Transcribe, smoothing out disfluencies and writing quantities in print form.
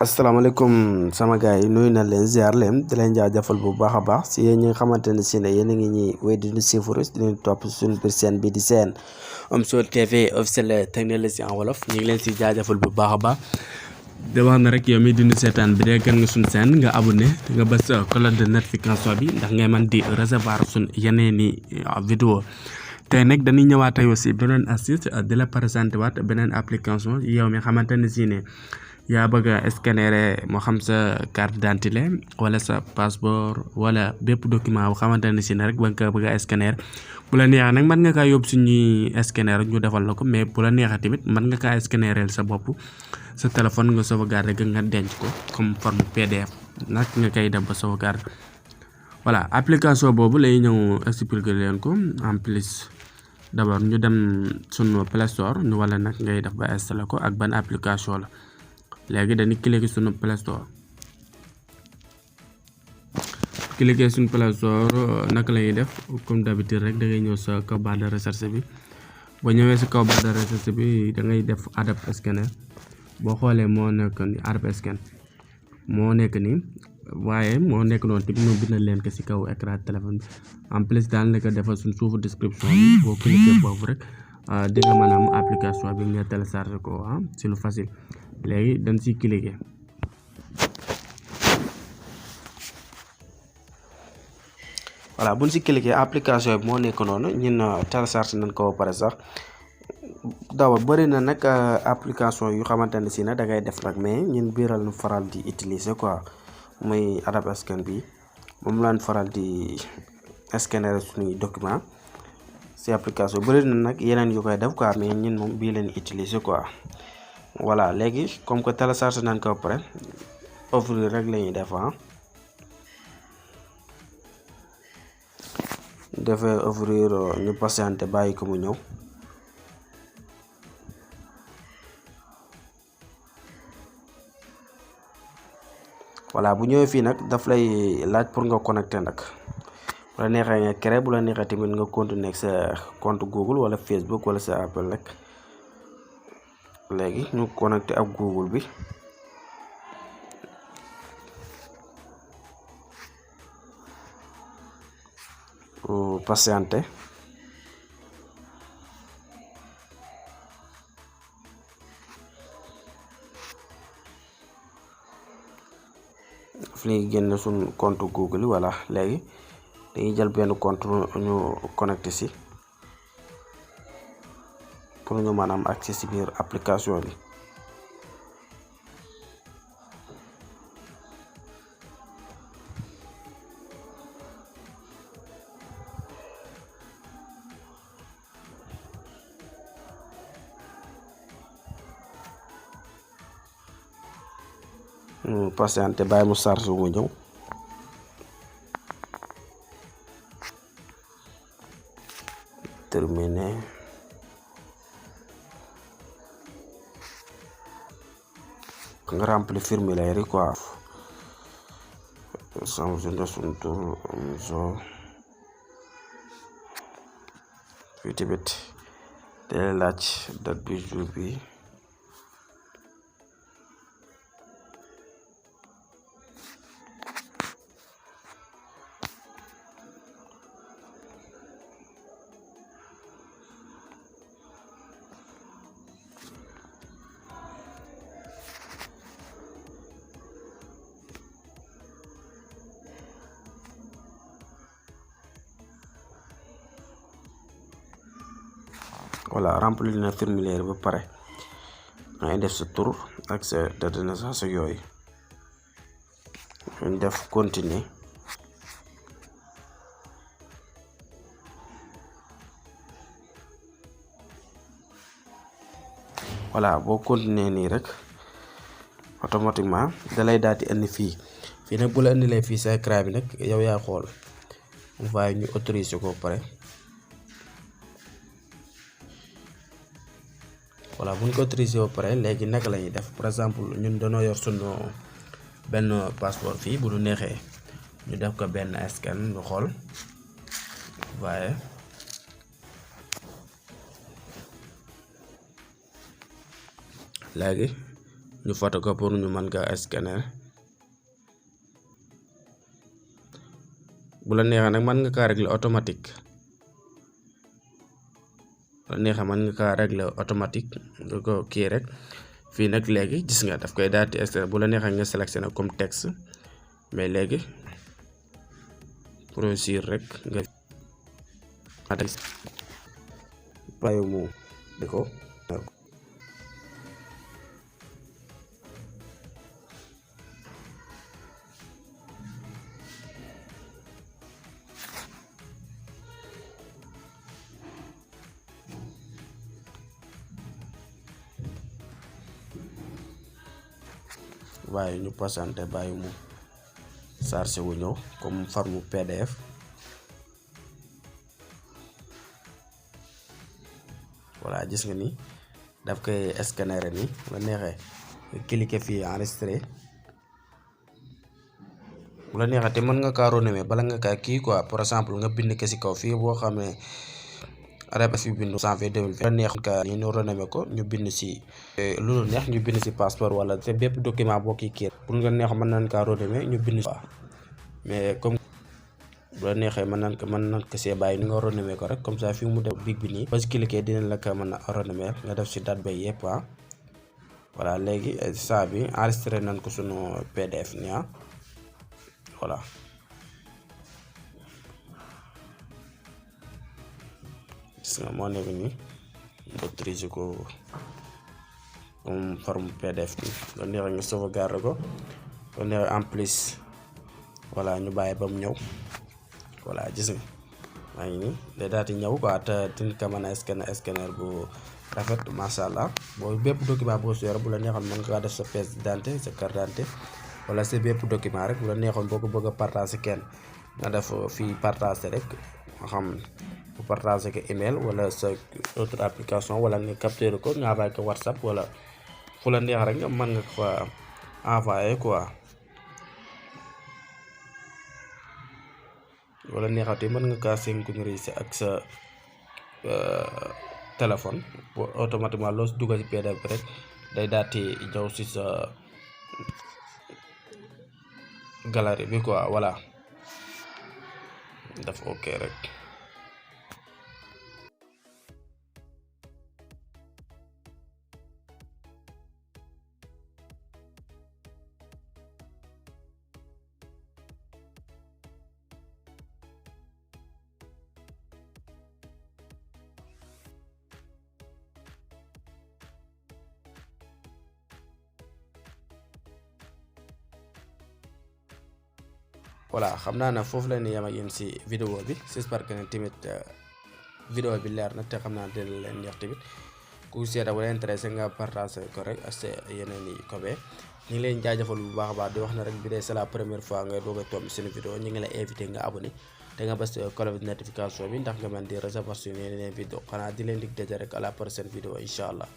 asalaamaaleykum sama gars yi nuyu na leen ziar leen di leen jaajëfal bu baax a baax si yéen ñi nga xamante ne si ne yéen a ngi ñuy wéy di ñu suivre di leen topp suñu biir chaîne bi di seen Omzo TV officiel technologie en wolof ñu ngi leen si jaajëfal bu baax a baax di wax na rek yow mi dund seetaan bi dee gën nga suñu chaîne nga abonné nga bës cloche de notification bi ndax ngay mën di recevoir suñ yeneeni vidéo tey nag dañuy ñëwaat tey aussi beneen astuce di la présenté waat beneen application yow mi xamante ne si ne yaa bëgg a scanner moo xam sa carte d'identité wala sa passeport wala bépp document bu xamante ne si ne rek ba nga bëgg a scanner bu la neexee nag mën nga kaa yóbbu suñuy scanner ñu defal la ko mais bu la neexee tamit mën nga kaa scannerel sa bopp sa téléphone nga sauvegarder nga denc ko comme forme PDF nag nga koy def ba sauvegarder voilà application boobu lay ñëw expliquer leen ko en plus d'abord ñu dem sunu Play Store ñu wala nag ngay def ba installer ko ak ban application la. léegi dañuy cliquer suñu Play Store naka la ñuy def comme d'habitude rek da ngay ñëw sa kaw barre de recherche bi boo ñëwee si kaw barre de recherche bi da ngay def Adobe Scanner boo xoolee moo nekk ni Adobe Scan moo nekk ni waaye moo nekk noonu tamit ñu bindal leen ko si kaw écran téléphone bi en plus daal nekk defal suñ suufu description bi boo cliquer boobu rek di nga mën a am application bi nga télécharger ko si lu facile léegi dañ si cliquer voilà buñ si cliquer application bi moo nekk noonu ñun télécharger nañ ko ba pare sax dawa bëri na nag application yu xamante ne si ne da ngay def nag mais ñun biiral nu faral di utiliser quoi muy Adobe Scan bi moom laan faral di scanner suñuy document si application bëri na nag yeneen yu koy def quoi mais ñun moom bii leen utiliser quoi voilà léegi comme que télécharge nañ ko ba pare ouvrir rek la ñuy def defee ouvrir ñu patienté bàyyi ko mu ñëw voilà bu ñëwee fii nag daf lay laaj pour nga connecté nag bu la neexee nga créé bu la neexee tamit nga continuer sa compte Google wala Facebook wala sa Apple rek léegi ñu connecté ak Google bi patienté fi ñuy génn suñ compte Google voilà léegi dañuy jël benn compte ñu connecté si pour ñu mën a am accès si biir application bi patienté bàyyi mu charge mu ñëw terminé nga remplir formulaire yi quoi sama suñu tur Omzo fii tamit day laaj date bi jour bi voilà remplir na formulaire ba pare ngay def sa tur ak sa date de naissance ak yooyu ñu def continuer voilà boo continuer nii rek automatiquement da lay daal di indi fii nag bu la indilee fii sa écran bi nag yow yaa xool waaye ñu autoriser ko pare voilà bu ñu ko autorisé ba pare léegi naka la ñuy def par exemple ñun dañoo yor sunu benn passeport fii bu ñu neexee ñu def ko benn scan ñu xool waaye léegi ñu photo ko pour ñu mën ka scanner. bu la neexee nag mën nga kaa régler automatique nga ko kii rek fii nag léegi gis nga daf koy daal di scanner. bu la neexee nga sélectionné comme texte mais léegi procédure rek nga bàyyi mu di ko bàyyi ñu patienté bàyyi mu chargé wu ñëw comme forme PDF. voilà gis nga ni daf koy scanner ni la neexee nga cliquer fii enregistré. bu la neexee te mën nga kaa renouveler bala nga kaa kii quoi. par exemple nga bind ko ci kaw fii boo xam ne arab fi bindu janvier 2020 la neex ka ñu renouveler ko ñu bind ci lu neex ñu bind ci passeport wala te bépp document boo kii kii pour nga neex mën nañ kaa renouveler ñu bind ci mais comme bu la neexee mën nañ ko see bàyyi ni nga renouveler ko rek comme ça fi mu def big bi nii boo ci cliquer dinañ la ko mën a renouveler nga def ci date ba yëpp voilà léegi saa bi enregistré nañ ko sunu PDF ni voilà gis nga moo nekk nii nga triser ko comme forme PDF bi nga neexee nga sauvegarde ko nga neexee en plus voilà ñu bàyyi ba mu ñëw. voilà gis nga maa ngi nii day daal di ñëw quoi te dina ko mën a scanner bu rafet macha allah. boo bépp document boo si yor bu la neexoon mën nga def sa pièce d'identité sa carte d'identité wala sa bépp document rek bu la neexoon boo ko bëgg a partager kenn nga def fii partager rek nga xam bu partager ko email wala sa autre application wala nga capturer ko nga envoyer ko WhatsApp wala fu la neex rek nga mën nga ko fa envoyer quoi. wala neexatee mën nga kaa synchroniser ak sa téléphone bu automatiquement loo si dugal ci PDF bi rek day daati ñëw si sa galerie bi quoi. voilà daf ok rek. voilà xam naa ne foofu la ñuy yem ak yéen si vidéo bi j'espère que ne tamit vidéo bi leer na te xam naa dina leen neex tamit ku seeta wala intéressé nga partagé ko rek ak yeneen yi kobee ñu ngi leen jaajëfal bu baax a baax di wax na rek bi dee c'est la première fois ngay doog a tomb seen vidéo ñu ngi la invité nga abonné te nga bës cloche de notification bi ndax nga mën di recevoir suñu yeneen vidéo xanaa di leen dig daje rek à la prochaine vidéo incha allah.